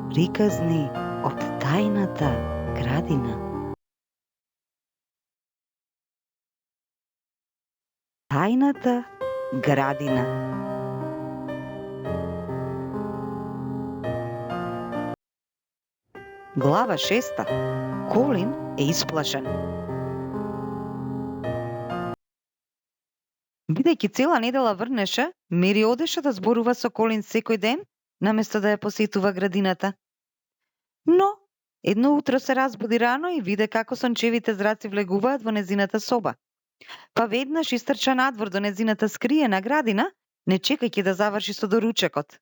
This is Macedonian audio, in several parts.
Приказни од тајната градина. Тајната градина. Глава 6. Колин е исплашен. Бидејќи цела недела врнеше, Мери одеше да зборува со Колин секој ден, наместо да ја посетува градината. Но, едно утро се разбуди рано и виде како сончевите зраци влегуваат во незината соба. Па веднаш истрча надвор до незината скриена градина, не чекајќи да заврши со доручекот.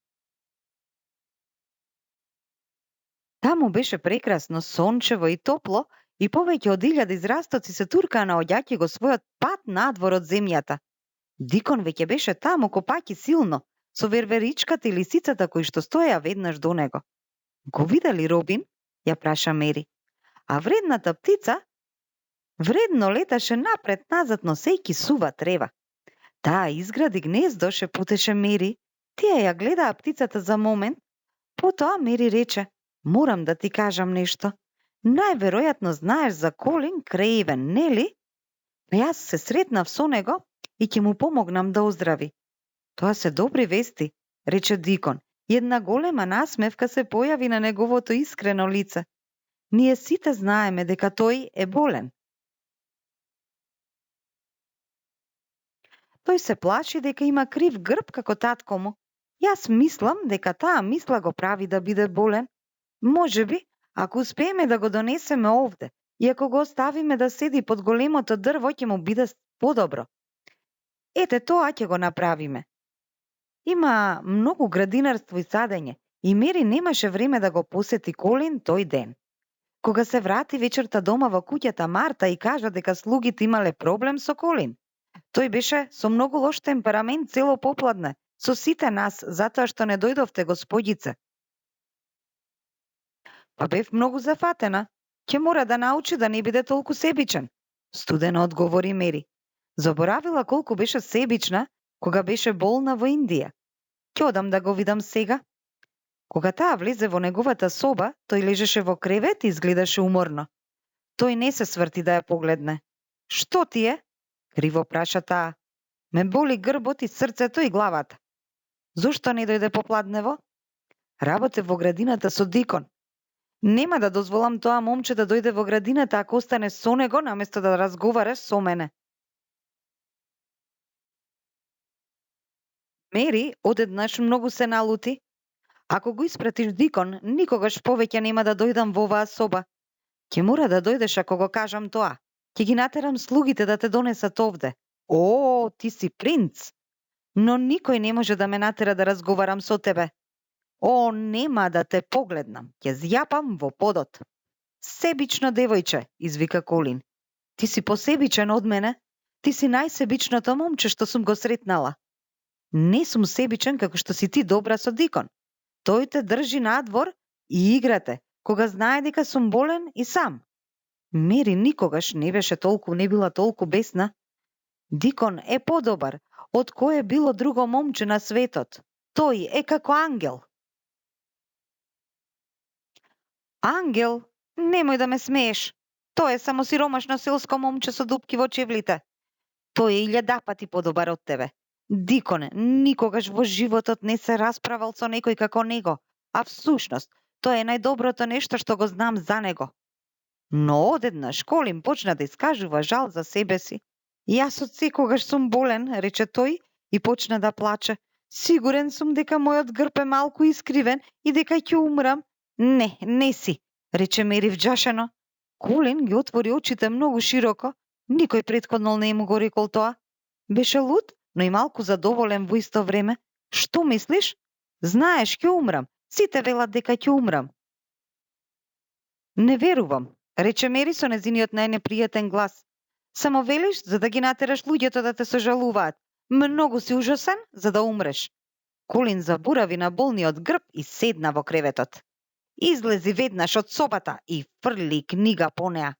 Таму беше прекрасно, сончево и топло, и повеќе од 1000 израстоци се туркаа наоѓајќи го својот пат надвор од земјата. Дикон веќе беше таму копајќи силно, со верверичката и лисицата кои што стоеа веднаш до него. Го вида ли Робин? Ја праша Мери. А вредната птица вредно леташе напред-назад носејќи сува трева. Таа изгради гнездо, шепутеше Мери. Тие ја гледаа птицата за момент, потоа Мери рече: "Морам да ти кажам нешто. Најверојатно знаеш за Колин Креивен, нели? Јас се сретнав со него и ќе му помогнам да оздрави." "Тоа се добри вести," рече Дикон. Една голема насмевка се појави на неговото искрено лице. "Ние сите знаеме дека тој е болен." Тој се плаши дека има крив грб како татко му. Јас мислам дека таа мисла го прави да биде болен. Можеби, ако успееме да го донесеме овде и ако го оставиме да седи под големото дрво, ќе му биде подобро. Ете, тоа ќе го направиме. Има многу градинарство и садење и Мери немаше време да го посети Колин тој ден. Кога се врати вечерта дома во куќата, Марта и кажа дека слугите имале проблем со Колин. Тој беше со многу лош темперамент цело попладне, со сите нас, затоа што не дојдовте, господице. Па бев многу зафатена. Ќе мора да научи да не биде толку себичен, студено одговори Мери. Заборавила колку беше себична кога беше болна во Индија. Ќе одам да го видам сега. Кога таа влезе во неговата соба, тој лежеше во кревет и изгледаше уморно. Тој не се сврти да ја погледне. "Што ти е?" криво праша таа. "Ме боли грбот и срцето и главата." "Зошто не дојде попладнево?" "Работе во градината со Дикон. Нема да дозволам тоа момче да дојде во градината ако остане со него наместо да разговараш со мене." Мери одеднаш многу се налути. "Ако го испратиш Дикон, никогаш повеќе нема да дојдам во оваа соба. Ќе мора да дојдеш ако го кажам тоа. Ќе ги натерам слугите да те донесат овде. О, ти си принц. Но никој не може да ме натера да разговарам со тебе. О, нема да те погледнам. Ќе зјапам во подот." "Себично девојче," извика Колин. "Ти си посебичен од мене. Ти си најсебичното момче што сум го сретнала." "Не сум себичен како што си ти добра со Дикон. Тој те држи надвор и играте, кога знае дека сум болен и сам." Мери никогаш не била толку бесна. "Дикон е подобар од кое било друго момче на светот. Тој е како ангел." "Ангел? Немој да ме смееш. Тој е само сиромашно селско момче со дупки во чевлите. Тој е 1000 пати подобар од тебе. Дикон никогаш во животот не се расправал со некој како него, а всушност тоа е најдоброто нешто што го знам за него." Но одеднаш Колин почна да искажува жал за себе си. "Јас од секогаш сум болен," рече тој и почна да плаче. "Сигурен сум дека мојот грб е малку искривен и дека ќе умрам." "Не, не си," рече Мери вџашено. Колин ги отвори очите многу широко. Никој претходно не му го рекол тоа. Беше луд, но и малку задоволен во исто време. "Што мислиш?" "Знаеш, ќе умрам. Сите велат дека ќе умрам." "Не верувам," рече Мери со незиниот најнепријатен глас. "Само велиш за да ги натераш луѓето да те сожалуваат. Многу си ужасен за да умреш." Колин заборави на болниот грб и седна во креветот. Излези веднаш од собата и фрли книга по неа.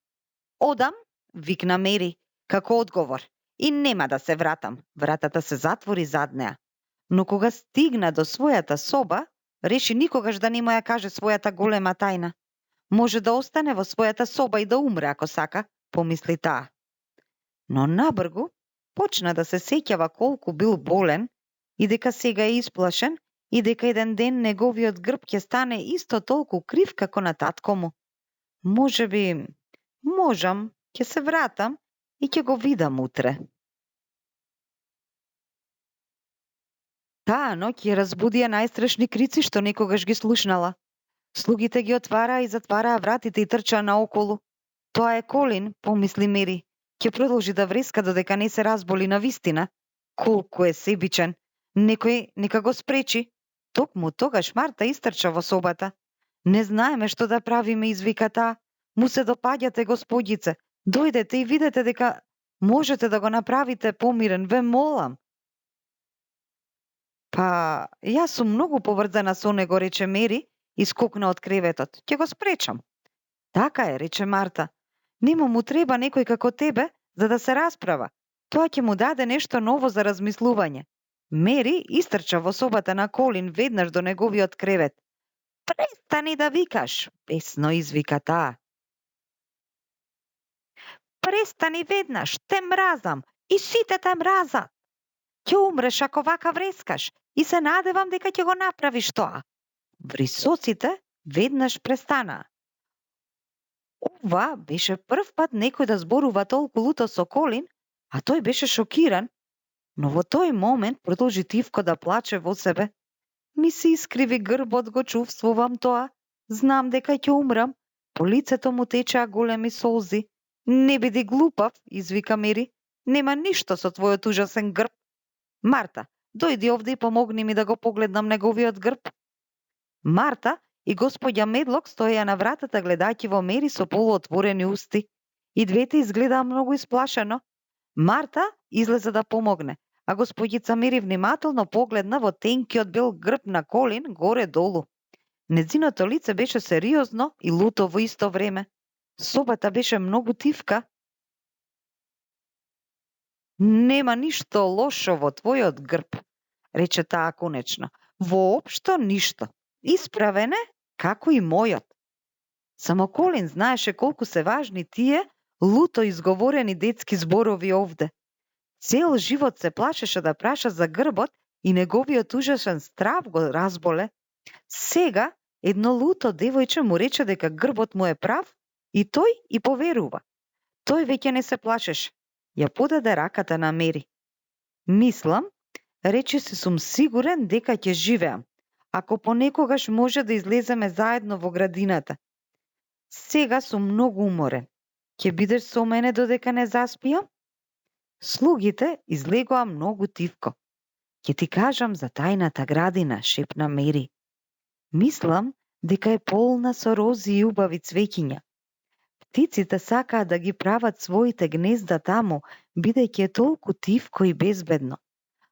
"Одам," викна Мери, како одговор. "И нема да се вратам." Вратата се затвори зад неа. Но кога стигна до својата соба, реши никогаш да не му ја каже својата голема тајна. Може да остане во својата соба и да умре ако сака, помисли таа. Но набргу почна да се сеќава колку бил болен и дека сега е исплашен и дека еден ден неговиот грб ќе стане исто толку крив како на татко му. Можам, ќе се вратам и ќе го видам утре. Таа ноќ ја разбудија најстрашни крици што некогаш ги слушнала. Слугите ги отвараа и затвараа вратите и трчаа наоколу. Тоа е Колин, помисли Мери. Ќе продолжи да вреска додека не се разболи на вистина. Колку е себичен. Некој нека го спречи. Токму тогаш Марта истрча во собата. Не знаеме што да правиме, извика таа. Му се допаѓате, господјице. Дојдете и видете дека можете да го направите помирен, ве молам. Па, јас сум многу поврзана со него, рече Мери и скокна од креветот. Ќе го спречам. Така е, рече Марта. Нему му треба некој како тебе за да се расправа. Тоа ќе му даде нешто ново за размислување. Мери истрча во собата на Колин веднаш до неговиот кревет. Престани да викаш, бесно извика таа. Престани веднаш, те мразам и сите те мразат. Ќе умреш ако вака врескаш и се надевам дека ќе го направиш тоа. Врисоците веднаш престанаа. Ова беше прв пат некој да зборува толку луто со Колин, а тој беше шокиран. Но во тој момент продолжи тивко да плаче во себе. Ми се искриви грбот, го чувствувам тоа. Знам дека ќе умрам. По лицето му течеа големи солзи. Не биди глупав, извика Мери. Нема ништо со твојот ужасен грб. Марта, дојди овде и помогни ми да го погледнам неговиот грб. Марта и господја Медлок стоеја на вратата гледајќи во Мери со полуотворени усти. И двете изгледаа многу исплашено. Марта излезе да помогне, а господјица Мери внимателно погледна во тенкиот бел грб на Колин горе-долу. Неziното лице беше сериозно и луто во исто време. Собата беше многу тивка. Нема ништо лошо во твојот грб, рече таа конечно. Воопшто ништо. Исправен е, како и мојот. Само Колин знаеше колку се важни тие луто изговорени детски зборови овде. Цел живот се плашеше да праша за грбот и неговиот ужасен страв го разболе. Сега едно луто девојче му рече дека грбот му е прав и тој и поверува. Тој веќе не се плашеше. Ја подаде раката на Мери. Мислам, рече се сум сигурен дека ќе живеам, ако понекогаш може да излеземе заедно во градината. Сега сум многу уморен. Ќе бидеш со мене додека не заспиам? Слугите излегоа многу тивко. Ќе ти кажам за тајната градина, шепна Мери. Мислам дека е полна со рози и убави цвеќиња. Птиците сакаат да ги прават своите гнезда таму, бидејќи е толку тивко и безбедно.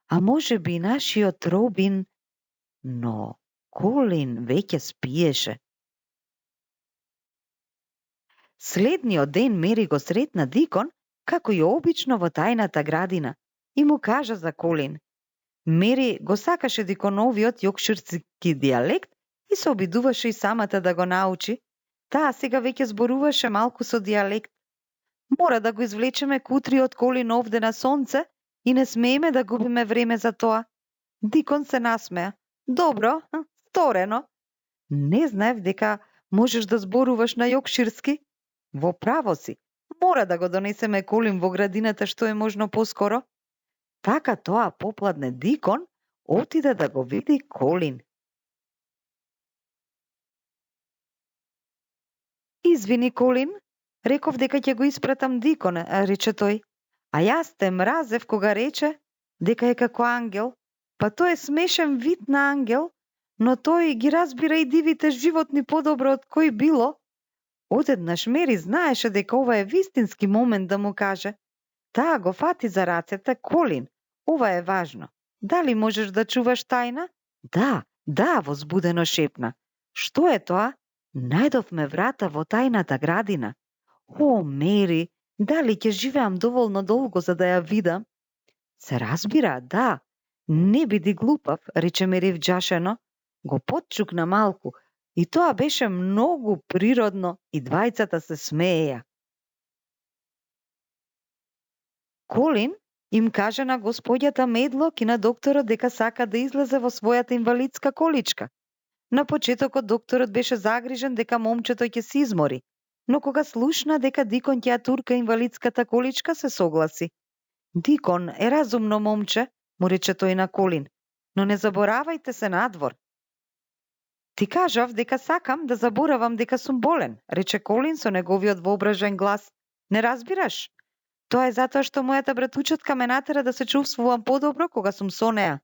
А може би нашиот Робин, но Колин веќе спиеше. Следниот ден Мери го сретна Дикон, како и обично во тајната градина, и му кажа за Колин. Мери го сакаше Диконовиот јокширски дијалект и се обидуваше и самата да го научи. Таа сега веќе зборуваше малку со дијалект. Мора да го извлечеме кутриот Колин овде на сонце и не смееме да губиме време за тоа. Дикон се насмеа. Добро, сторено. Не знаев дека можеш да зборуваш на јокширски. Во право си. Мора да го донесеме Колин во градината што е можно поскоро. Така тоа попладне Дикон отиде да го види Колин. Извини, Колин, реков дека ќе го испратам Дикон, рече тој. А јас те мразев кога рече дека е како ангел. Па тој е смешен вид на ангел, но тој ги разбира и дивите животни подобро од кој било. Одеднаш Мери знаеше дека ова е вистински момент да му каже. Таа го фати за рацете. Колин, ова е важно. Дали можеш да чуваш тајна? Да, возбудено шепна. Што е тоа? Најдовме врата во тајната градина. О, Мери, дали ќе живеам доволно долго за да ја видам? Се разбира, да. Не биди глупав, рече Мери вџашено. го потчукна малку и тоа беше многу природно и двајцата се смееја. Колин им кажа на господјата Медлок и на докторот дека сака да излезе во својата инвалидска количка. На почетокот докторот беше загрижен дека момчето ќе се измори, но кога слушна дека Дикон ќе ја турка инвалидската количка, се согласи. Дикон е разумно момче, му рече тој на Колин, но не заборавајте се надвор. Ти кажав дека сакам да заборавам дека сум болен, рече Колин со неговиот воображен глас. Не разбираш? Тоа е затоа што мојата братучетка ме натера да се чувствувам подобро кога сум со неа.